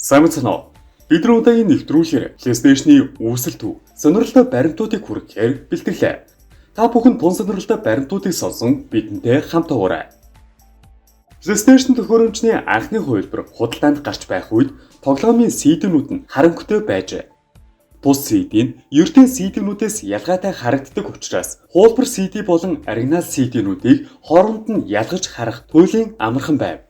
Сайн мэцэн үү? Бидний удаагийн нэвтрүүлгээр PlayStation-ы үүсэл төв, сонирхолтой баримтуудыг хүргэхээр бэлтгэлээ. Та бүхэн тун сонирхолтой баримтуудыг сонсон бидэнтэй хамт байгаарай. PlayStation төхөөрөмжний анхны хувилбар худалдаанд гарч байх үед тоглоомын CD-нүүд нь харанхуйтай байжээ. Тус CD нь ердийн CD-нүүдээс ялгаатай харагддаг учраас хуулбар CD болон оригинал CD-нүүдийг хооронд нь ялгаж харах туйлын амархан байв.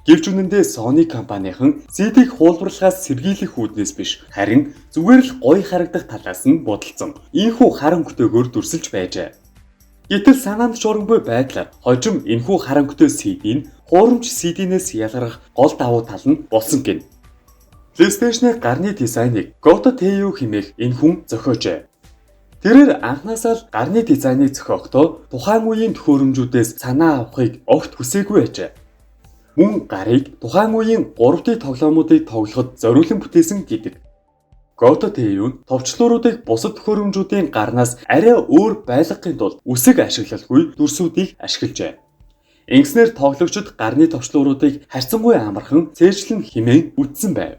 Гэвч үнэндээ Sony компанийн CD-г хуулбарлахаас сэргийлэх үүднээс биш, харин зүгээр л гоё харагдах талаас нь бодолцсон. Ийхүү харан хөтөөгөөр дүрсэлж байжээ. Гэтэл санаанд шурамгүй байдлаар хожим энэхүү харан хөтөө CD нь хуурамч CD-нээс ялгарах гол давуу тал нь болсон гин. PlayStation-ы гарны дизайныг Goto Teiyu хэмээх энэ хүн зохиожээ. Тэрээр анхнаасаа л гарны дизайныг зохиохдоо тухайн үеийн төхөөрөмжүүдээс санаа авахыг огт хүсээгүй байжээ. Мөн гарыг тухайн үеийн 3D тоглоомуудыг тоглоход зориулан бүтээсэн гэдэг. Goto Teiyu нь товчлууруудыг бусад төхөөрөмжүүдийн гарнаас арай өөр байлгахын тулд үсэг ашиглалгүй дүрсүүдийг ашиглажээ. Ингэснээр тоглогчид гарны товчлууруудыг харьцангуй амархан цээжлэн хэмээн үтсэн байв.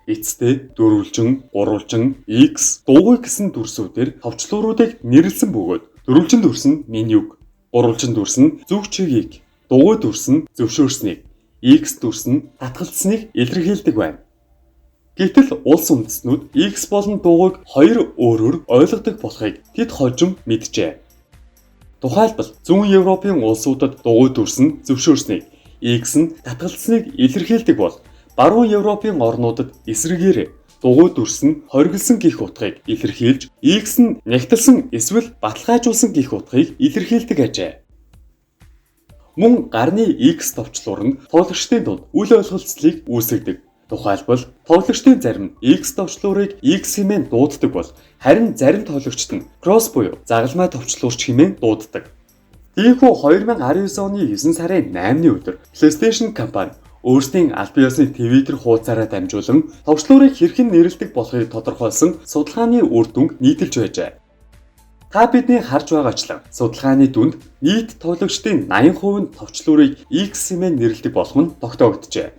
Эцэстээ дөрвөлжин, гурвалжин, X, дугуй гэсэн дүрсүүдээр товчлууруудыг нэрлэсэн бөгөөд дөрвөлжин дүрс нь менюг, гурвалжин дүрс нь зүг чигийг, дугуй дүрс нь зөвшөөрснийг, X дүрс нь татгалцсныг илэрхийлдэг байна. Гэтэл улс үндэстнүүд X болон дугуйг хоёр өөрөөр ойлгодог болохыг тэд хожим мэджээ. Тухайлбал зүүн Европын улсуудад дугуй дүрс нь зөвшөөрснийг, X нь татгалцсныг илэрхийлдэг бол баруун Европын орнуудад эсрэгээр дугуй дүрс нь хориглосон гэх утгыг илэрхийлж, X нь нягтлсан эсвэл баталгаажуулсан гэх утгыг илэрхийлдэг ажээ. Мөн гарны X товчлуур нь тоглогчдын дунд үл ойлголцлыг үүсгэдэг. Тухайлбал тоглогчдын зарим нь X товчлуурыг X хэмээн дууддаг бол харин зарим тоглогчид нь cross буюу загалмай товчлуурч хэмээн дууддаг. Тиймээс 2019 оны 9 сарын 8-ны өдөр PlayStation компани өөрсдийн албан ёсны Twitter хуудасаараа дамжуулан товчлуурыг хэрхэн нэрлэдэг болохыг тодорхойлсон судалгааны үр дүнг нийтэлж байжээ. Та бидний харж байгаачлан судалгааны дүнд нийт тоглогчдын 80% нь товчлуурыг X хэмээн нэрлэдэг болох нь тогтоогджээ.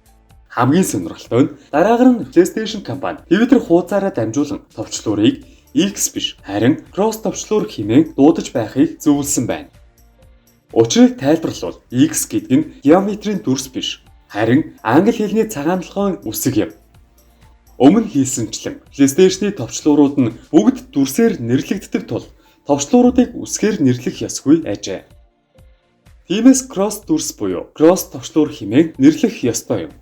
Хамгийн сонирхолтой нь дараагаар нь PlayStation компани Twitter хуудасаараа дамжуулан товчлуурыг X биш, харин Cross товчлуур хэмээн дуудаж байхыг зөвлөсөн байна. Учрыг тайлбарлавал X гэдэг нь геометрийн дүрс биш, харин англи хэлний цагаан толгойн үсэг юм. Өмнө хэлсэнчлэн PlayStation-ы товчлуурууд нь бүгд дүрсээр нэрлэгддэг тул товчлууруудыг үсгээр нэрлэх ёсгүй ажээ. Тиймээс cross дүрс буюу cross товчлуур хэмээн нэрлэх ёстой юм.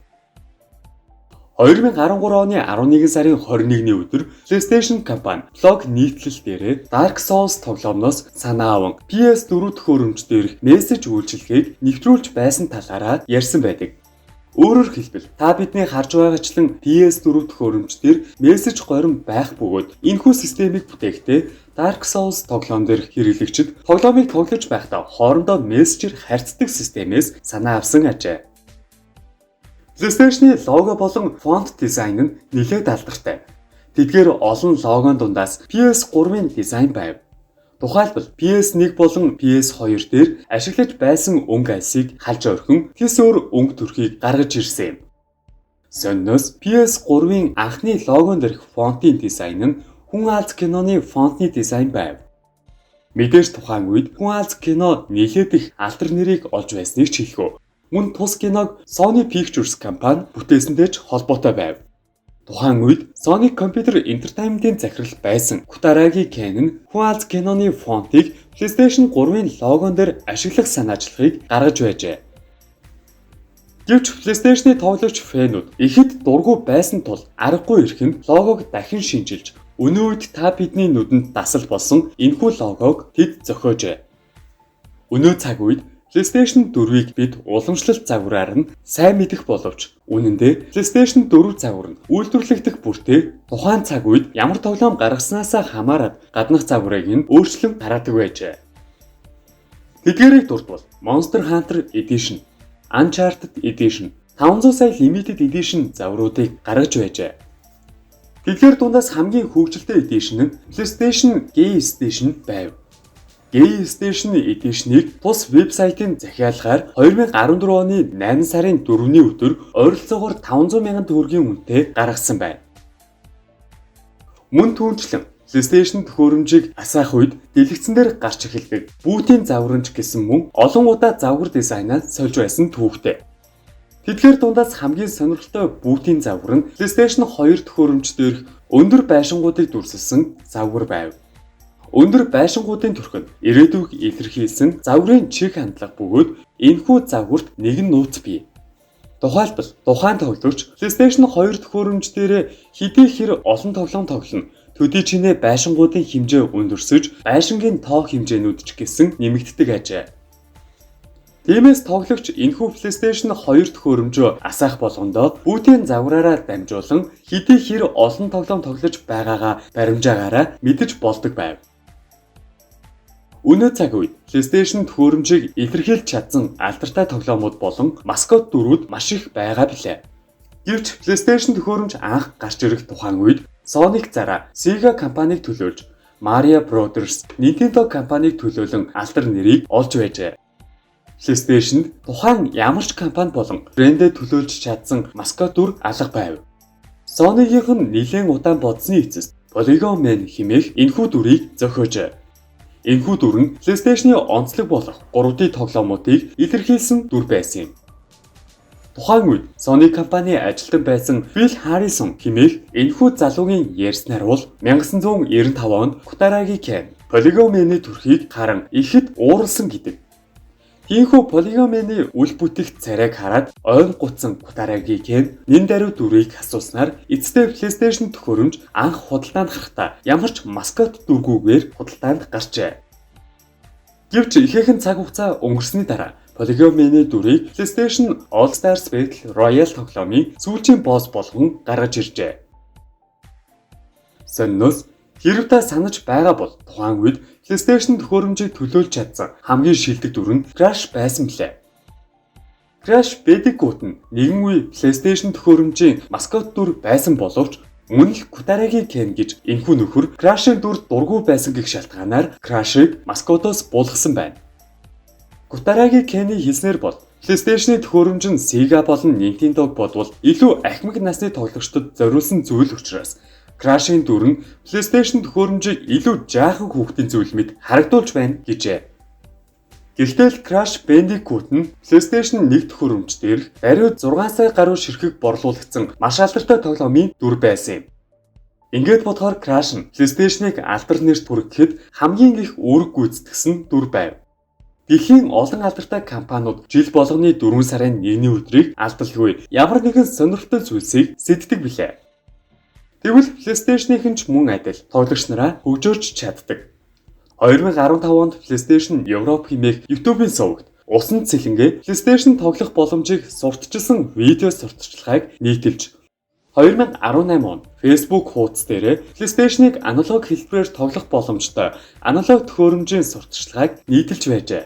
2013 оны 11 сарын 21-ний өдөр PlayStation компани блог нийтлэл дээрээ Dark Souls тоглоомноос санаа аван PS4 төхөөрөмж дээрх мессеж үйлчилгээг нэвтрүүлж байсан талаараа ярьсан байдаг. Өөрөөр хэлбэл та бидний харж байгаачлан PS4 төхөөрөмж дээр мессеж горим байх бөгөөд энэхүү системийг бүтээхдээ Dark Souls тоглоом дээр хэрэглэгчид тоглоомыг тоглож байхдаа хоорондоо мессежээр харьцдаг системээс санаа авсан ажээ. PlayStation-ы лого болон фонт дизайн нь нэлээд алдартай. Тэдгээр олон логон дундаас PS3-ын дизайн байв. Тухайлбал PS1 болон PS2 дээр ашиглаж байсан өнгө альсыг халж орхин тэс өөр өнгө төрхийг гаргаж ирсэн юм. Сониноос PS3-ын анхны логон дээрх фонтын дизайн нь Хүн Аз киноны фонтны дизайн байв. Мэдээж тухайн үед Хүн Аз кино нэлээд их алдар нэрийг олж байсныг ч хэлэх үү. Мөн тус киног Sony Pictures компани бүтээсэнтэй ч холбоотой байв. Тухайн үед Sony Computer Entertainment-ийн захирал байсан Kutaragi Ken нь Хүн Аз киноны фонтыг PlayStation 3-ын логон дээр ашиглах санаачлагыг гаргаж байжээ. Гэвч PlayStation-ы тоглогч фэнүүд ихэд дургүй байсан тул аргагүй эрхэнд логог дахин шинчилж өнөө үед та бидний нүдэнд дасал болсон энэхүү логог тэд зохиожээ. Өнөө цаг үед PlayStation 4-ийг бид уламжлалт загвараар нь сайн мэдэх боловч үнэн дээр PlayStation 4 загвар нь үйлдвэрлэгдэх бүртээ тухайн цаг үед ямар тоглоом гаргаснаас хамаарат гаднах загварыг нь өөрчлөн гаргадаг байжээ. Тэдгээрийг дурдвал Monster Hunter Edition, Uncharted Edition, 500 сая Limited Edition загваруудыг гаргаж байжээ. Тэдгээр дундаас хамгийн хөгжилтэй edition нь PlayStation Game Station байв. Gay Station Edition-ийг тус вебсайтын захиалгаар 2014 оны 8 сарын 4-ний өдөр ойролцоогоор 500 мянган төгрөгийн үнэтэй гаргасан байна. Мөн түүнчлэн PlayStation төхөөрөмжийг асаах үед дэлгэцэн дээр гарч эхэлдэг бүүтийн загварамж гэсэн мөн олон удаа загвар дизайнаа сольж байсан түүхтэй. Тэдгээр дундаас хамгийн сонирхолтой бүүтийн загвар нь PlayStation 2 төхөөрөмж дээрх өндөр байшингуудыг дүрсэлсэн загвар байв. Өндөр байшингуудын төрх нь ирээдүйг илэрхийлсэн загварын чиг хандлага бөгөөд энэхүү загварт нэгэн нууц бий. Тухайлбал, тухайн тоглогч PlayStation 2 төхөөрөмж дээр хэдий хэр олон тоглоом тоглоно, төдий чинээ байшингуудын хэмжээ өндөрсөж, байшингийн тоо хэмжээнүүд ч гэсэн нэмэгддэг ажээ. Тиймээс тоглогч энэхүү PlayStation 2 төхөөрөмжөө асаах болгондоо бүүтийн загвараараа дамжуулан хэдий хэр олон тоглоом тоглож байгаагаа баримжаагаараа мэдэж болдог байв. Өнөө цаг үед PlayStation төхөөрөмжийг илэрхийлж чадсан алдартай тоглоомууд болон маскот дүрүүд маш их байгаа билээ. Гэвч PlayStation төхөөрөмж анх гарч ирэх тухайн үед Sonic зараа Sega компанийг төлөөлж, Mario Brothers Nintendo компанийг төлөөлөн алдар нэрийг олж байжээ. PlayStation-д тухайн ямар ч компани болон брэндэд төлөөлж чадсан маскот дүр алга байв. Sony-гийнх нь нэлээн удаан бодсны эцэст Polygon Man хэмээх энэхүү дүрийг зохиожээ. Энэхүү дүр нь PlayStation-ы онцлог болох 3D тоглоомуудыг илэрхийлсэн дүр байсан юм. Тухайн үед Sony компани ажилтан байсан Phil Harrison хэмээх энэхүү залуугийн ярьснаар бол 1995 онд Kutaragi Ken Polygon Man-ы төрхийг харан ихэд ууралсан гэдэг. Тиймээс Polygon Man-ы үл бүтэх царайг хараад ойн гутсан Kutaragi Ken нэн даруй дүрийг асууснаар эцэстээ PlayStation төхөөрөмж анх худалдаанд гарахдаа ямар ч маскот дүргүйгээр худалдаанд гарчээ. Гэвч ихээхэн цаг хугацаа өнгөрсний дараа Polygon Man-ы дүрийг PlayStation All Stars Battle Royale тоглоомын сүүлчийн босс болгон гаргаж иржээ. Сониноос хэрв та санаж байгаа бол тухайн үед PlayStation төхөөрөмжийг төлөөлж чадсан хамгийн шилдэг дүр нь Crash байсан билээ. Crash Bandicoot нь нэгэн үе PlayStation төхөөрөмжийн маскот дүр байсан боловч мөн л Kutaragi Ken гэж энэхүү нөхөр Crash-ын дүр дургүй байсан гэх шалтгаанаар Crash-ыг маскотоос буулгасан байна. Kutaragi Ken-ий хэлснээр бол PlayStation-ы төхөөрөмж нь Sega болон Nintendo-г бодвол илүү ахмаг насны тоглогчдод зориулсан зүйл учраас Crash-ын дүр нь PlayStation төхөөрөмжийг илүү жаахан хүүхдийн зүйл мэт харагдуулж байна гэжээ. Гэхдээ л Crash Bandicoot нь PlayStation 1 төхөөрөмж дээрх даруй 6 сая гаруй ширхэг борлуулагдсан маш алдартай тоглоомын дүр байсан юм. Ингээд бодохоор Crash нь PlayStation-ыг алдар нэрт хүргэхэд хамгийн их үүрэг гүйцэтгэсэн дүр байв. Дэлхийн олон алдартай компаниуд жил болгоны 4 сарын 1-ний өдрийг алдалгүй ямар нэгэн сонирхолтой зүйлсийг сэддэг билээ. Тэгвэл PlayStation-ийн ч мөн адил тоглогч нараа хөгжөөрч чаддаг. 2015 онд PlayStation Европ хэмээх YouTube-ийн сувагт усан цэлэнгээ PlayStation тоглох боломжийг сурталчилсан видео сурталчилгааг нийтэлж 2018 онд Facebook хуудас дээрээ PlayStation-ыг аналог хэлбэрээр тоглох боломжтой аналог төхөөрөмжийн сурталчилгааг нийтэлж байжээ.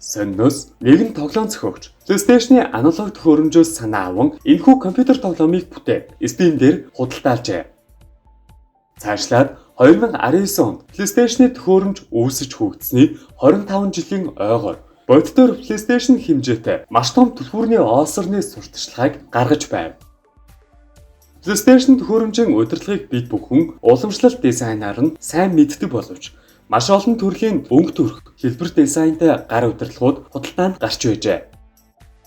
Сониноос нэгэн тоглоом зохиогч PlayStation-ы аналог төхөөрөмжөөс санаа аван энэхүү компьютер тоглоомыг бүтээд Steam дээр худалдаалжээ. Цаашлаад 2019 онд PlayStation-ы төхөөрөмж үүсэж хөгжсөний 25 жилийн ойгоор бодитоор PlayStation хэмжээтэй маш том түлхүүрний оосорны сурталчилгааг гаргаж байв. PlayStation төхөөрөмжийн удирдлагыг бид бүхэн уламжлалт дизайнаар нь сайн мэддэг боловч маш олон төрлийн өнгө төрх, хэлбэр дизайнтай гар удирдлагууд худалдаанд гарч байжээ.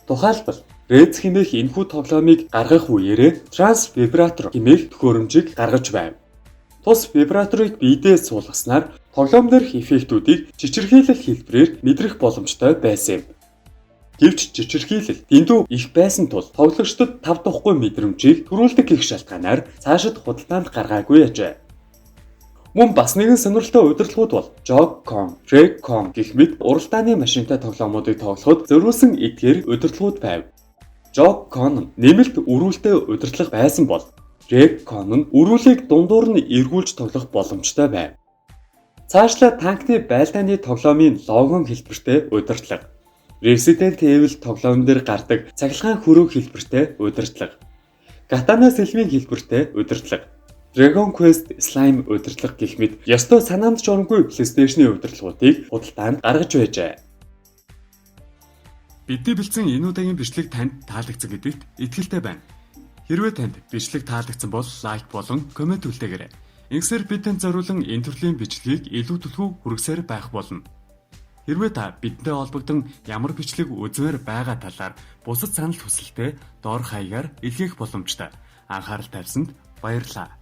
Тухайлбал, Rez хэмээх энэхүү тоглоомыг гаргах үеэрээ Trans Vibrator хэмээх төхөөрөмжийг гаргаж байв. Тус вибраторыг биедээ суулгаснаар тоглоом дээрх эффектүүдийг чичирхийлэл хэлбэрээр мэдрэх боломжтой байсан юм. Гэвч чичирхийлэл дэндүү их байсан тул тоглогчдод тав тухгүй мэдрэмжийг төрүүлдэг гэх шалтгаанаар цаашид худалдаанд гаргаагүй ажээ. Мөн бас нэгэн сонирхолтой удирдлагууд бол Jog-Kong, Drag-Kong гэх мэт уралдааны машинтай тоглоомуудыг тоглоход зориулсан эдгээр удирдлагууд байв. Jog-Kong нь нэмэлт өрүүлтэй удирдлага байсан бол Drag-Kong нь өрүүлийг дундуур нь эргүүлж тоглох боломжтой байв. Цаашлаа танкны байлдааны тоглоомын логон хэлбэртэй удирдлага. Resident Evil тоглоом дээр гардаг цахилгаан хөрөө хэлбэртэй удирдлага. Катана сэлмийн хэлбэртэй удирдлага. Dragon Quest Slime удирдлага гэх мэт ёстой санаанд ч оронгүй PlayStation-ы удирдлагуудыг худалдаанд гаргаж байжээ. Бидний бэлдсэн энэ удаагийн бичлэг танд таалагдсан гэдэгт итгэлтэй байна. Хэрвээ танд бичлэг таалагдсан бол like болон comment үлдээгээрэй. Ингэсээр бид танд зориулан энэ төрлийн бичлэгийг илүү түлхүү хүргэсээр байх болно. Хэрвээ та бидэнтэй холбогдсон ямар бичлэг үзмээр байгаа талаар бусад санал хүсэлтээ доорх хаягаар илгээх боломжтой. Анхаарал тавьсанд баярлалаа.